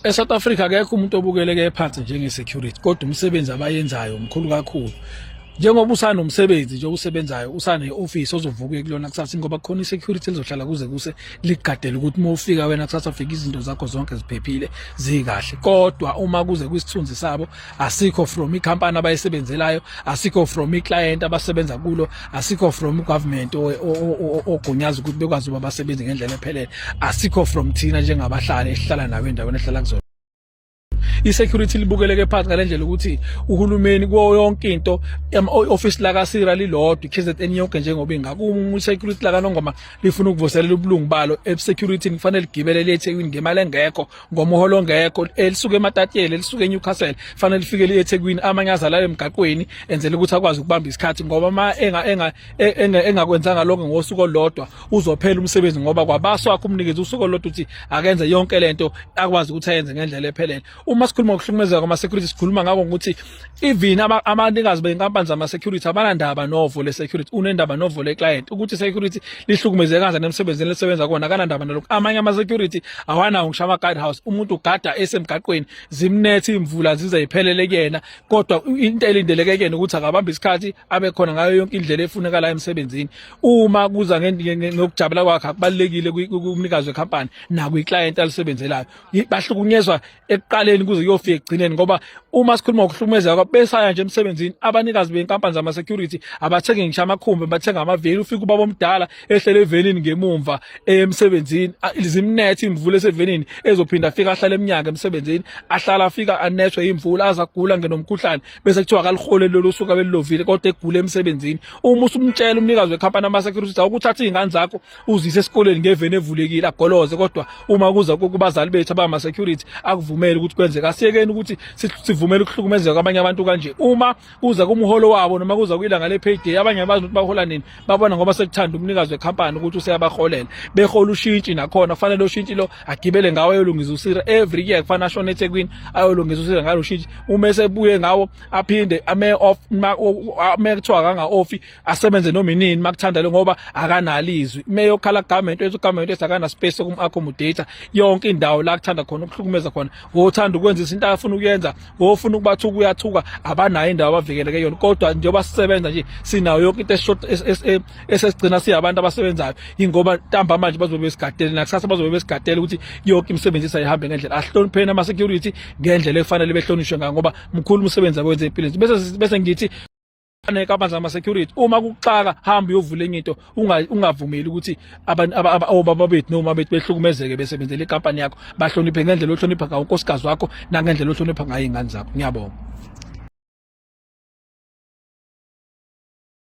ESouth Africa akekho umuntu obukeleke phansi njenge-security, kodwa umsebenzi abayenzayo mkhulu kakhulu. Njengoba usanomsebenzi nje osebenzayo, usane-office ozovuka uye kulona kusasa, ngoba kukhona i-security elizohlala kuze kuse likugadele ukuthi uma ufika wena kusasa fika izinto zakho zonke ziphephile, zikahle. Kodwa uma kuze kwisithunzi sabo, asikho from ikhampani abayisebenzelayo, asikho from i-client abasebenza kulo, asikho from ugovernment ogunyaza ukuthi bekwazi ukuba basebenze ngendlela ephelele, asikho from thina njengabahlali esihlala nabo endaweni ehlala kuzona. I-security libukeleke phansi ngale ndlela ukuthi uhulumeni kuwo yonke into, office la kaSIRA lilodwa, i-KZN yonke njengoba ingakuma i-security la kaNongoma lifuna ukuvuselela ubulungu balo e-security, kufanele ligibele liye eThekwini ngemali engekho, ngomholo ongekho, elisuke eMatatiele, elisuke eNewcastle, fanele lifike liye eThekwini. Amanye azalayo emgaqweni enzela ukuthi akwazi ukubamba isikhathi, ngoba ma engakwenzanga lokho ngosuku olodwa uzophela umsebenzi, ngoba kwabaso wakhe umnikeze usuku olodwa ukuthi akenze yonke lento, akwazi ukuthi ayenze ngendlela ephelele. Uma sikhuluma ngokuhlukumezeka kwama-security, sikhuluma ngako ngokuthi even abanikazi benkampani zama-security abanandaba novo le-security, unendaba novo le-client, ukuthi i-security lihlukumezeke kanjani emsebenzini lisebenza kona, akanandaba nalokho. Amanye ama-security awanawo ngisho ama-guard house, umuntu ugada esemgaqweni, zimnethe imvula zize ziphelele kuyena, kodwa into elindeleke kuyena ukuthi akabambe isikhathi, abe khona ngayo yonke indlela efunekalayo emsebenzini. Uma kuza ngokujabula kwakhe, akubalulekile kumnikazi wekhampani nakwi-client alisebenzelayo. Bahlukunyezwa ekuqaleni kuze kuyofika ekugcineni, ngoba uma sikhuluma ngokuhlukumezeka, besaya nje emsebenzini, abanikazi benkampani zama-security abathengi ngisho amakhumbi, bathenga amaveni. Ufike ubaba omdala ehlele evenini ngemumva emsebenzini, zimnethe imvula esevenini, ezophinda afike ahlale eminyaka emsebenzini, ahlala afika anethwe imvula, aze agula ngenomkhuhlane, bese kuthiwa akalihole lolu suku abelulovile, kodwa egula emsebenzini. Uma usumtshela umnikazi wekhampani ama-security awukuthatha iy'ngane zakho uzise esikoleni ngeveni evulekile, agoloze. Kodwa uma kuza kubazali bethu abama-security, akuvumeli ukuthi kwenzeka. Asiyekeni ukuthi sivumele ukuhlukumezeka kwabanye abantu kanje. Uma kuza kumholo wabo noma kuza kwilanga le-payday, abanye abazi ukuthi bahola nini, babona ngoba sekuthanda umnikazi wekhampani ukuthi useyabaholela. Behola ushintshi, nakhona kufanele ushintshi lo agibele ngawo ayolungisa usira every year, kufanele ashone eThekwini ayolungisa usira ngalo ushintshi. Uma esebuye ngawo, aphinde ame off, ame kuthiwa akanga off, asebenze noma inini makuthanda lo, ngoba akanalo izwi. Meyokhala government wethu, government wethu akana space sokum accommodate yonke indawo la kuthanda khona ukuhlukumeza khona, wothanda ukwenza izinto afuna ukuyenza, wofuna ukubathuka uyathuka, abanayo indawo abavikeleke yona. Kodwa njengoba sisebenza nje, sinayo yonke into eshort esesigcina siyabantu abasebenzayo, ingoba ntamba manje bazobe besigadele, nakusasa bazobe besigadele ukuthi yonke imisebenzi isayihambe ngendlela. Ahlonipheni ama security ngendlela efanele behlonishwe ngayo, ngoba mkhulu umsebenzi abenze empilweni. Bese ngithi ney'nkampani zama-security, uma kuxaka hamba uyovula enye into, ungavumeli ukuthi abantu obaba bethu noma bethu behlukumezeke besebenzela inkampani yakho. Bahloniphe ngendlela ohlonipha ngayo unkosikazi wakho nangendlela ohlonipha ngayo iy'ngane zakho. Ngiyabonga.